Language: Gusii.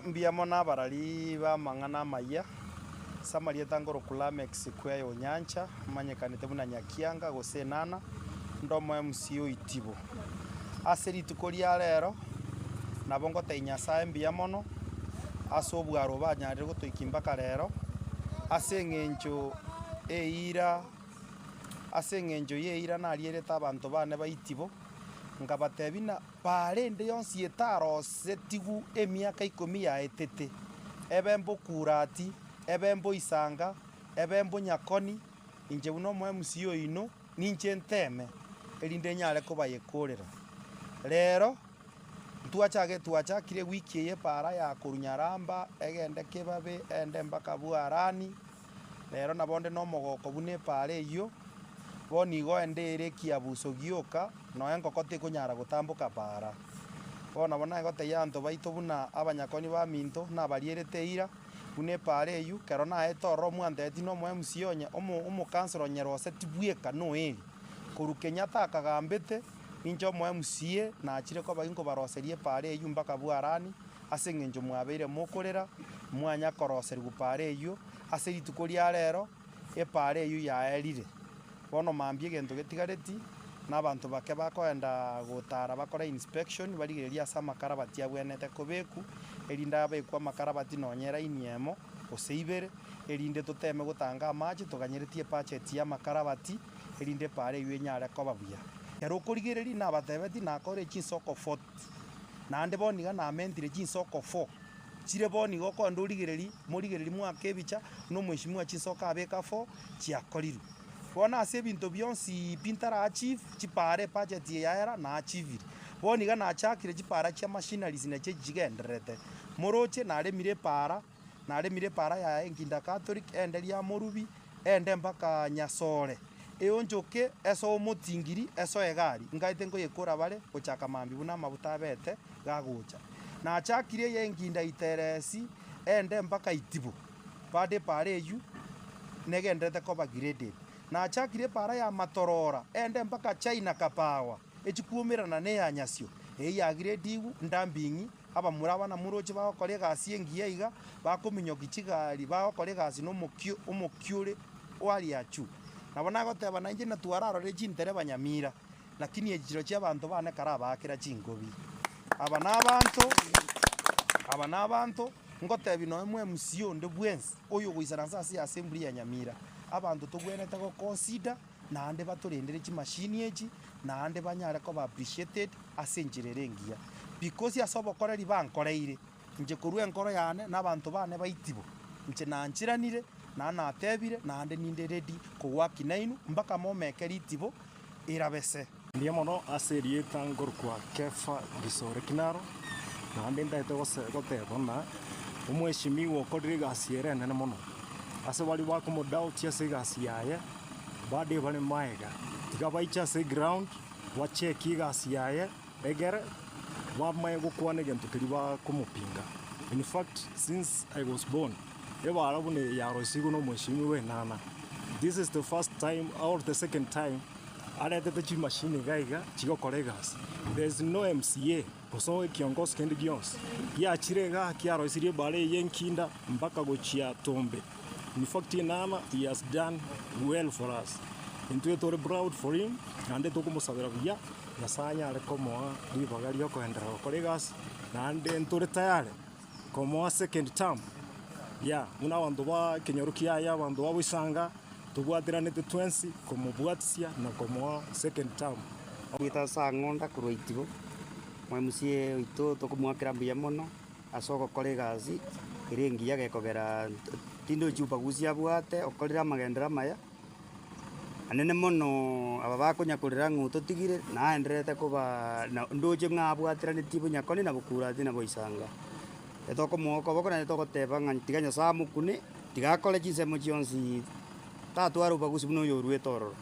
Mbuya mono abarari b'amang'ana amayia, ase amarieta nkorokwa Lameck Sikweya Onyancha, omanyekanete buna Nyakianga gose Enana, onde omo MC o Itibo. Ase rituko ria rero, nabo ngotebia Nyasae mbuya mono, ase obwaro banyarire gotoikia mpaka rero, ase eng'encho eira ase eng'encho y'eira narierete abanto bane ba Itibo, nkabatebia ng'a Paara ende yonsi etarosetigwe emiaka ikomi yaetete, ebe mbokurati, ebe mboisanga, ebe mbonyakoni, inche buna omo-MC oino ninche nteeme, erinde nyare kobayekorera. Rero, ntwachage twachakire ewiki eye epaara ya korwa Nyaramba, egende Kebabe, egende mpaka Bwarani. Rero nabo onde nomogoko buna epaara eyio, bono igo ende ere ekiabuso gioka, nonya engoko tekonyara gotamboka paara. Bono nabo naye gotebia abanto baito buna abanyakoni baminto, nabarierete eira, buna epaara eyio, kero naete ororo mwantebetie na omo MC onye omo omokansoro onye roseti bweka noeri. Korwa Kenyatta akagambete, ninche omo MCA nachire koba inkobaroseria epaara eyio mpaka bwarani. Ase engencho mwabeire mokorera, mwanya koroserigwa paara eyio, ase rituko ria rero epaara eyio yaerire. Bono mambia egento getigareti, na abanto bake bakoenda gotara bakore inspection, barigererie ase amakarabati abwenerete kobekwa, erinde abekwe amakarabati nonye elaini emo, gose ibere, erinde toteme gotanga amache toganyeretie ebudget ya amakarabati, erinde epaara eyio enyare koba buya. Ekero okorigereria nabatebetie nakore chinsoko 40. Naende bono iga namentire chinsoko four, chire bono iga okogenda origererie, morigererie mwake ebicha, buna omweshimiwa chinsoko abeka four, chiakorirwe. Bono ase ebinto bionsi pi ntara achieve, chipara ebudget eye yaera na achievire. Bono iga nachakire chipara chia machineries nachio echi chigendererete. Moroche naremire epara, naremire epara yaye Nkinda Catholic, ende Riamorubi, ende mpaka Nyasore, eonchoke esoe omotingiri, esoe egari, nkaete nkoyekora bare gochaka mambia buna amabuta abete gagocha. Nachakire eye Nkinda Iteresi, ende mpaka Itibo, bado epara eywo negendererete koba graded. Nachakire epara ya Matorora, ende mpaka China Kapawa, echikuomerana na eya Nyasio, eyio yagiredigwe ndambing'i. Abamura aba namoroche bagokora egasi engiya iga, bakominyokia chigari, bagokora egasi nomokio omokia ore oariachu. Nabo nagoteba nainche natwararorire chintereba nyamira, lakini echi chirochio abanto bane karabaakera chingobi. Aba nabanto, aba nabanto, ngotebia nonye mwa MC onde bwensi, oyogoisaransa ase assembly ya Nyamira, abanto tobwenerete go consider. naende batorendere chimashini echi, naende banyare koba appreciated ase enchera ere engiya. Because ase obokoreri bankoreire, inche korwa enkoro yane na abanto bane baitibo, inche nanchiranire, naende natebire, naende ninde ready kogoaki nainwe mpaka momeke ritibo erabe se. Mbuya mono ase erieta nkorokwa Kefa Gisore Kinaro, naende ntagete gose goteba ng'a omweshimiwa okorire egasi ere enene mono. Ase baria bakomodoubt ase egasi yaye, bado ebare maega, tiga baiche ase eground, bacheki egasi yaye, egere bamanye gokwana egento keria bakomopinga. In fact, since I was born, ebara buna eye yarosigwe na omweshimiwa Enana, this is the first time or the second time aretete chimashini iga iga chigokora egasi. There is no MCA gose ekiongosi kende gionsi giachire igaa kiarosirie ebara eye enkinda mpaka gochia Tombe. In fact Enana he has done well for us. Intwe tore proud for him naende tokomosabera buya Nyasaye anyare komoa ribaga riokoenderera gokora egasi naende ntore tayari komoa second term yeah buna abanto ba ekenyoro kiaye abanto ba boisanga tobwateranete twensi komobwatisia na komoa second term. Goeta ase ang'onda korwa itibo, mwa MCA oito tokomoakera mbuya mono ase ogokora egasi ere engiya gekogera tindi ubaguzi abwate okorire amagenderero amaya, anene mono aba bakonya korera ng'a ototigire naendererete kobaa na ndoche ng'a abwateranetie bonyakoni na bokurati na boisanga. Etokomoa okoboko naende togoteba ng'a tiga Nyasaye amokune, tiga akore chinsemo chionsi tatware obobagusi buna oyo oruete ororo.